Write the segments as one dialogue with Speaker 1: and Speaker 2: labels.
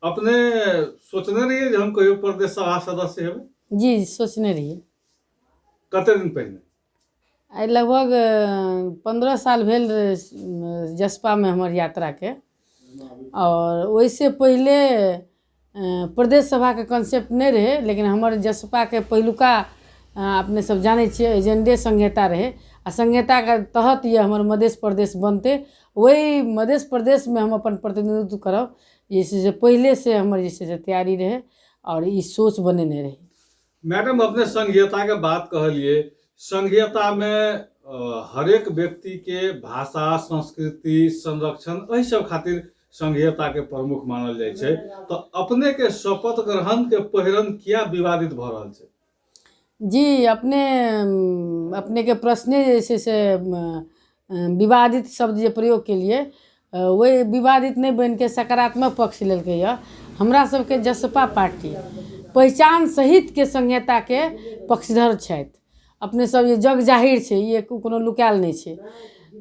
Speaker 1: अपने सोचने रहियै जे हम कहियो प्रदेश सभा सदस्य हेबै?
Speaker 2: जी, सोचने रहियै।
Speaker 1: कते दिन पहिने?
Speaker 2: आइ लगभग 15 साल भेल जसपामे हमर यात्राके, आओर ओहिसँ पहिले प्रदेश सभाके कॉन्सेप्ट नहि रहै, लेकिन हमर जसपाके पहिलुका अपने सब जानै छियै एजेंडे संहिता रहै, आ संहिताके तहत ये हमर मधेश प्रदेश बनतै, ओहि मधेश प्रदेशमे हम अपन प्रतिनिधित्व करब, जे छै से पहिलेसँ हमर जे छै से तैयारी रहै आओर ई सोच बनेने रही।
Speaker 1: मैडम, अपने संघीयताके बात कहलियै, संघीयतामे हरेक व्यक्तिके भाषा संस्कृति संरक्षण एहि सब खातिर संघीयताके प्रमुख मानल जाइ छै, तऽ अपनेके शपथ ग्रहणके पहिरन किया विवादित भऽ रहल छै?
Speaker 2: जी, अपनेके प्रश्ने जे छै से विवादित शब्द जे प्रयोग केलियै, ओहि विवादित नहि बनिके सकारात्मक पक्ष लेलकै यऽ। हमरा सबके जसपा पार्टी पहिचान सहितके संहिताके पक्षधर छथि। अपने सब जे जग जाहिर छै, ई कोनो लुकायल नहि छै।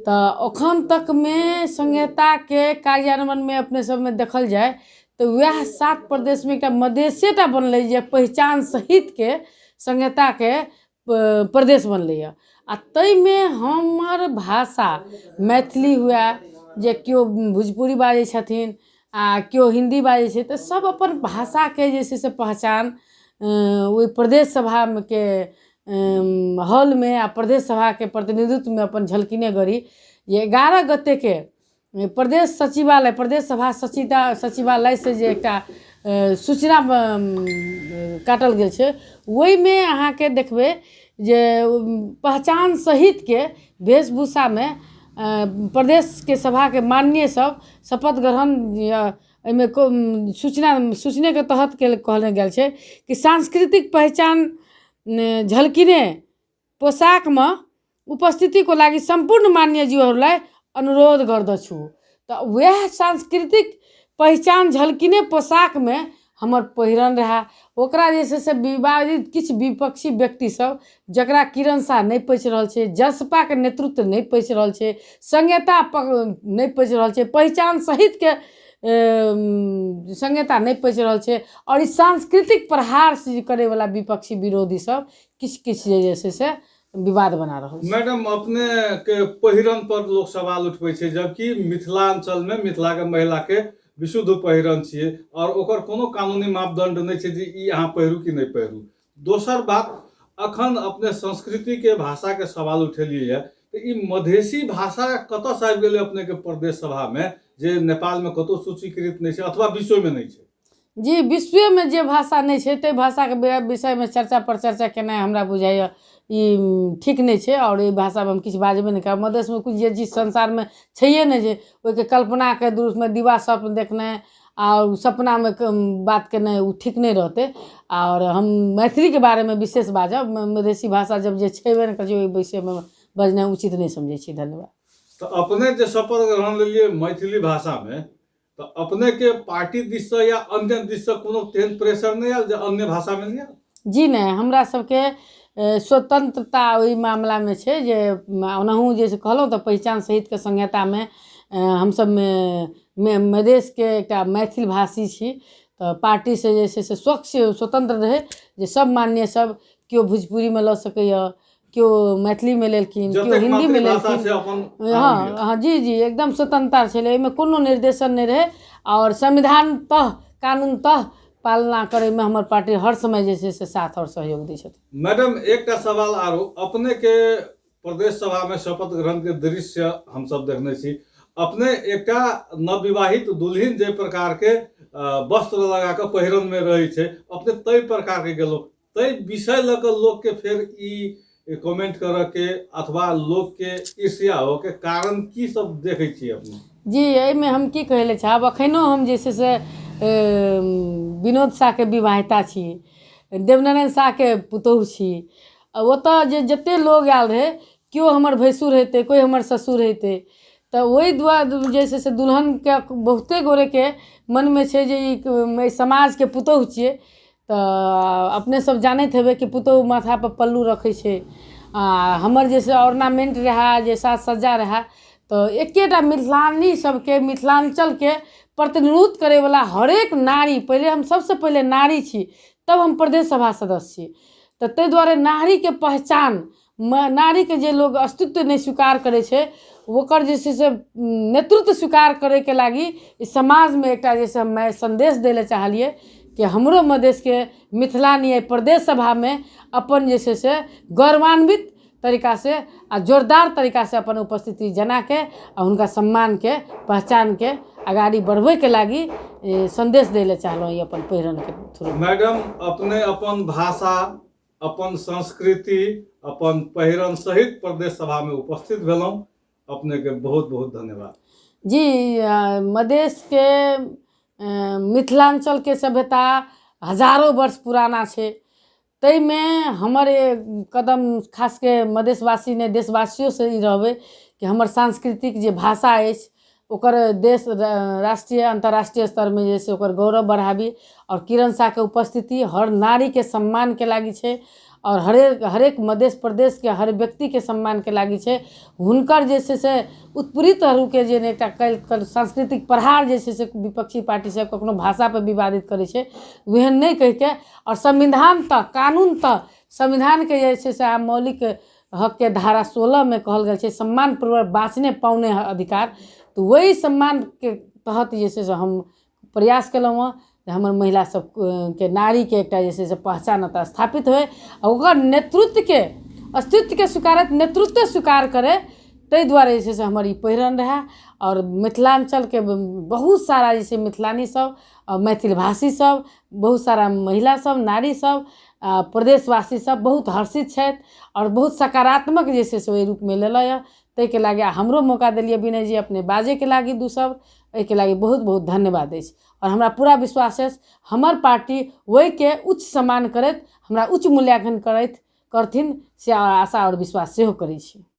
Speaker 2: तऽ एखन तकमे संहिताके कार्यान्वयनमे अपने सबमे देखल जाय तऽ वएह 7 प्रदेशमे एकटा मधेशेटा बनलै जे पहिचान सहितके संहिताके प्रदेश बनलैए, आ ताहिमे हमर भाषा मैथिली हुए, जे केओ भोजपुरी बाजै छथिन आ केओ हिन्दी बाजै छै, तऽ सब अपन भाषाके जे छै से पहचान ओहि प्रदेश सभाके हॉलमे आ प्रदेश सभाके प्रतिनिधित्वमे अपन झलकिने गरी जे 11 गतेके प्रदेश सचिवालय, प्रदेश सभा सचिवालयसँ जे एकटा सूचना काटल गेल छै, ओहिमे अहाँके देखबै जे पहचान सहितके वेशभूषामे प्रदेशके सभाके माननीय सब शपथ ग्रहण एहिमे सूचनेके तहत कहल गेल छै कि सांस्कृतिक पहिचान झल्किने पोशाकमे उपस्थितिको लागि सम्पूर्ण मान्यज्यूहरूलाई अनुरोध गर्दछु। तऽ वएह सांस्कृतिक पहिचान झल्किने पोशाकमे हमर पहिरन रहए, ओकरा जे छै से विवादित किछु विपक्षी व्यक्ति सब, जकरा किरण साह नहि पचि रहल छै, जसपाके नेतृत्व नहि पचि रहल छै, संहिता नहि पचि रहल छै, पहिचान सहितके संहिता नहि पचि रहल छै, आओर ई सांस्कृतिक प्रहार करैवला विपक्षी विरोधी सब किछु किछु जे छै से विवाद बना रहल छै।
Speaker 1: मैडम, अपने के पहिरन पर लोक सवाल उठबै छै, जबकि मिथिलांचल में मिथिला के महिला के विशुद्ध पहिरन छियै और ओकर कोनो कानूनी मापदंड नहि छै जे ई अहाँ पहिरू कि नहि पहिरू। दोसर बात, अखन अपने संस्कृति के भाषा के सवाल उठेलियै ये, तऽ ई मधेशी भाषा कतऽ से आबि गेलै अपने के प्रदेश सभा में, जे नेपाल में कतौ सूचीकृत नहि छै अथवा विश्व में नहि छै?
Speaker 2: जी, विश्वेमे जे भाषा नहि छै ताहि भाषाके विषयमे चर्चा परिचर्चा केनाइ हमरा बुझाइए ई ठीक नहि छै, आओर एहि भाषामे हम किछु बाजबे नहि करब। मधेशमे किछु जे चीज संसारमे छैहे नहि जे ओहिके कल्पनाके रूपमे दिवा स्वप्न देखनाइ आओर सपनामे बात केनाइ ओ ठीक नहि रहतै। आओर हम मैथिलीके बारेमे विशेष बाजब, मधेशी भाषा जब जे छेबे नहि करै छै ओहि विषयमे बजनाइ उचित नहि समझै छी। धन्यवाद।
Speaker 1: तऽ अपने जे शपथ ग्रहण लेलियै मैथिली भाषामे, तऽ अपने के पार्टी दिस से या अन्य दिस से कोनो तेहन प्रेशर नहि आयल जे अन्य भाषा में लिअ?
Speaker 2: जी नहि, हमरा सबके स्वतंत्रता ओहि मामलामे छै जे ओनाहु जे कहलहुँ तऽ पहिचान सहितके संहितामे हमसब मधेशके एकटा मैथिल भाषी छी, तऽ पार्टीसँ जे छै से स्वच्छ स्वतंत्र रहै जे सब माननीय सब केओ भोजपुरीमे लऽ सकैए, केओ मैथिलीमे लेलखिन, केओ
Speaker 1: जतेक
Speaker 2: हिन्दीमे
Speaker 1: मातृभाषा
Speaker 2: लेलखिन
Speaker 1: छै अपन।
Speaker 2: हँ हँ, जी जी, एकदम स्वतंत्रता छलै, एहिमे कोनो निर्देशन नहि रहै, आओर संविधानतः कानूनतः पालना करैमे हमर पार्टी हर समय जे छै से साथ आओर सहयोग दै छथिन।
Speaker 1: मैडम, एकटा सवाल आरो, अपने के प्रदेश सभा में शपथ ग्रहण के दृश्य हम सब देखने छी, अपने एकटा नवविवाहित दुल्हिन जे प्रकार के वस्त्र लगा कऽ पहिरन में रहै छै, अपने ताहि प्रकार के गेलहुँ, ताहि विषय लऽ कऽ लोक के फेर ई कमेंट करऽ के अथवा लोक के ईर्ष्या हो के कारण की सब देखै छियै अपने?
Speaker 2: जी, एहिमे हम की कहै लए चाहब, एखनो हम जे छै से विनोद साहके विवाहिता छी, देवनारायण साहके पुतोहु छी। ओतऽ जे जतेक लोग आयल रहै, केओ हमर भैंसुर हेतै, कोइ हमर ससुर हेतै, तऽ ओहि दुआरे जे छै से दुल्हनके बहुते गोरेके मनमे छै जे ई एहि समाजके पुतोहु छियै। तऽ अपने सब जानैत हेबै कि पुतोहु माथापर पल्लू रखै छै, आ हमर जे से ऑर्नामेंट रहए, जे साज सज्जा रहए, तऽ एकेटा मिथिलानी सबके मिथिलाञ्चलके प्रतिनिधित्व करैवला हरेक नारी, पहिले हम सबसँ पहिले नारी छी तब हम प्रदेश सभा सदस्य छी। तऽ ताहि दुआरे नारीके पहचान, नारीके जे लोग अस्तित्व नहि स्वीकार करै छै, ओकर जे छै से नेतृत्व स्वीकार करैके लागि ई समाजमे एकटा जे छै हम सन्देश दै लए चाहलियै कि हमरो मधेशके मिथिलानी एहि प्रदेश सभामे अपन जे छै से गौरवान्वित तरीकासँ आ जोरदार तरीकासँ अपन उपस्थिति जनाके आ हुनका सम्मानके पहचानके अगाडि बढ़बैके लागि सन्देश दै लए चाहलहुँ ई अपन पहिरनके थ्रू।
Speaker 1: मैडम, अपने अपन भाषा, अपन संस्कृति, अपन पहिरन सहित प्रदेश सभामे उपस्थित भेलहुँ, अपनेके बहुत बहुत धन्यवाद।
Speaker 2: जी, मधेशके मिथिलाञ्चलके सभ्यता हजारो वर्ष पुराना छै, ताहिमे हमर कदम खासके मधेशवासी नहि देशवासियोसँ ई रहबै कि हमर सांस्कृतिक जे भाषा अछि ओकर देश राष्ट्रीय अन्तर्राष्ट्रीय स्तरमे जे छै ओकर गौरव बढ़ाबी। आओर किरण साहके उपस्थिति हर नारीके सम्मानके लागि छै आओर हरेक हरेक मधेश प्रदेशके हर व्यक्तिके सम्मानके लागि छै। हुनकर जे छै से उत्पीड़ितहरूके जे एकटा काल्हि सांस्कृतिक प्रहार जे छै से विपक्षी पार्टी सब कखनो भाषापर विवादित करै छै, ओहन नहि कहिके आओर संविधान तऽ कानून तऽ संविधानके जे छै से आब मौलिक हकके धारा 16मे कहल गेल छै सम्मानपूर्वक बाँचने पाउने अधिकार, तऽ ओहि सम्मानके तहत जे छै से हम प्रयास केलहुँ हँ जे हमर महिला सबके नारीके एकटा जे छै से पहचान एतऽ स्थापित होइ आ ओकर नेतृत्वके अस्तित्वके स्वीकारत, नेतृत्व स्वीकार करै, ताहि दुआरे जे छै से हमर ई पहिरन रहए। आओर मिथिलाञ्चलके बहुत सारा जे छै मिथिलानी सब आओर मैथिल भाषी सब, बहुत सारा महिला सब, नारी सब, प्रदेशवासी सब बहुत हर्षित छथि आओर बहुत सकारात्मक जे छै से ओहि रूपमे लेलक यऽ। ताहिके लागि हमरो मौका देलियै विनय जी अपने बाजैके लागि दू शब्द, एहिके लागि बहुत बहुत धन्यवाद अछि। आओर हमरा पूरा विश्वास अछि हमर पार्टी ओहिके उच्च सम्मान करैत हमरा उच्च मूल्याङ्कन करैत करथिन से आशा आओर विश्वास सेहो करै छी।